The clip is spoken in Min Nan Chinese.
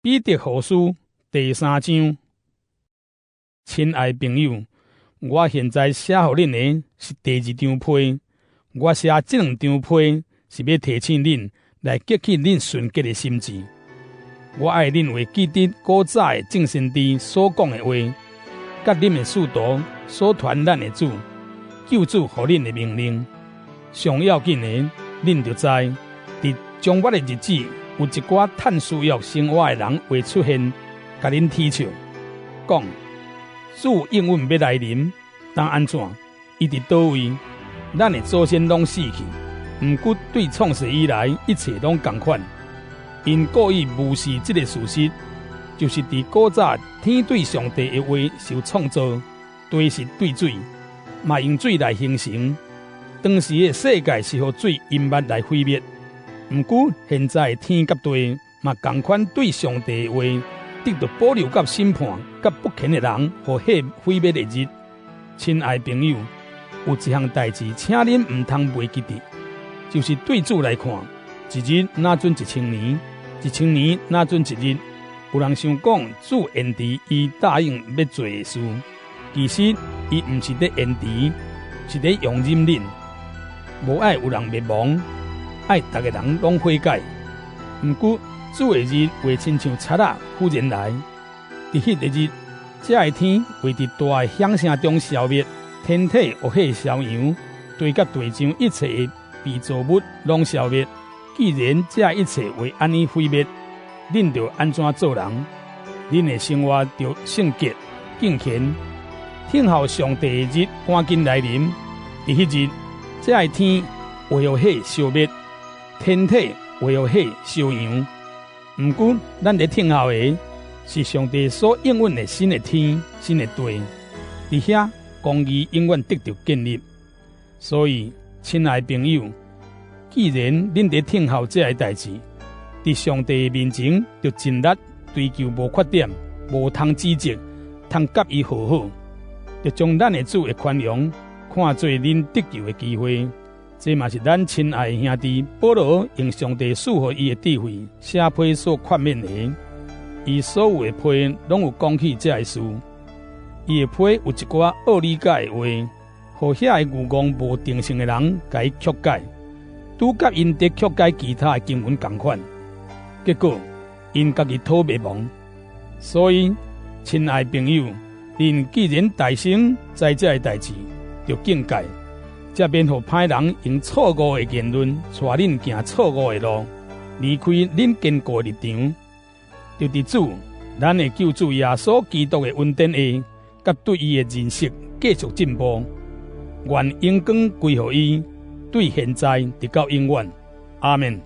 彼得後書第三章。親愛朋友，我現在寫予恁的是第二張批。我寫這兩張批是欲提醒恁，來激起恁純潔的心志。我愛恁會記得古早的眾先知所講的話，佮恁的使徒所傳咱的主、救主予恁的命令。上要緊的，恁著知，佇終末的日子，有一寡趁私欲生活的人會出現，共恁取笑，講主永遠欲來臨，當按怎？伊佇佗位？咱的祖先攏死去，毋過對創世以來，一切攏仝款。𪜶故意無視這个事實，就是佇古早天對上帝的話受創造，地是對水，嘛用水來形成。當時的世界是予水淹沒來毀滅。毋過現在天佮地嘛仝款對上帝的話得著保留到審判佮不虔的人予火毀滅的日。親愛朋友，有一項代誌，請恁毋通袂記得，就是對主來看，一日若準一千年，一千年若準一日。有人想講主延遲伊答應欲做的事，其實伊毋是咧延遲，是咧容忍恁，無愛有人滅亡，愛逐个人攏悔改。毋過主的日會親像賊仔忽然來，佇彼个日，這个天會佇大的響聲中消滅，天體予火燒溶，地佮地上一切的被造物攏消滅。既然這一切會按呢毀滅，恁著按怎做人？恁的生活著聖潔、敬虔，等候上帝的日趕緊來臨。佇彼日，這个天會予火燒滅，天體會予火燒溶。毋過，咱佇等候的是上帝所應允的新的天、新的地，佇遐公義永遠得著建立。所以，親愛朋友，既然恁佇等候這个代誌，佇上帝面前著盡力追求無缺點、無通指責，通佮伊和好，著將咱的主的寬容看做恁得救的機會。這嘛是咱親愛的兄弟保羅用上帝賜予伊的智慧寫批所勸勉的。伊所有的批攏有講起這个事。伊的批有一寡惡理解的話，予遐个愚戇無定性的人共伊曲解，拄佮𪜶佇曲解其他的經文仝款。結果𪜶家己討滅亡。所以，親愛朋友，恁既然大聲知這个代誌，著警戒，才免予歹人用錯誤的言論帶恁行錯誤的路，離開恁堅固的立場。著佇主，咱的救主耶穌基督的恩典下，佮對伊的認識繼續進步。願榮光歸予伊，對現在直到永遠。阿們。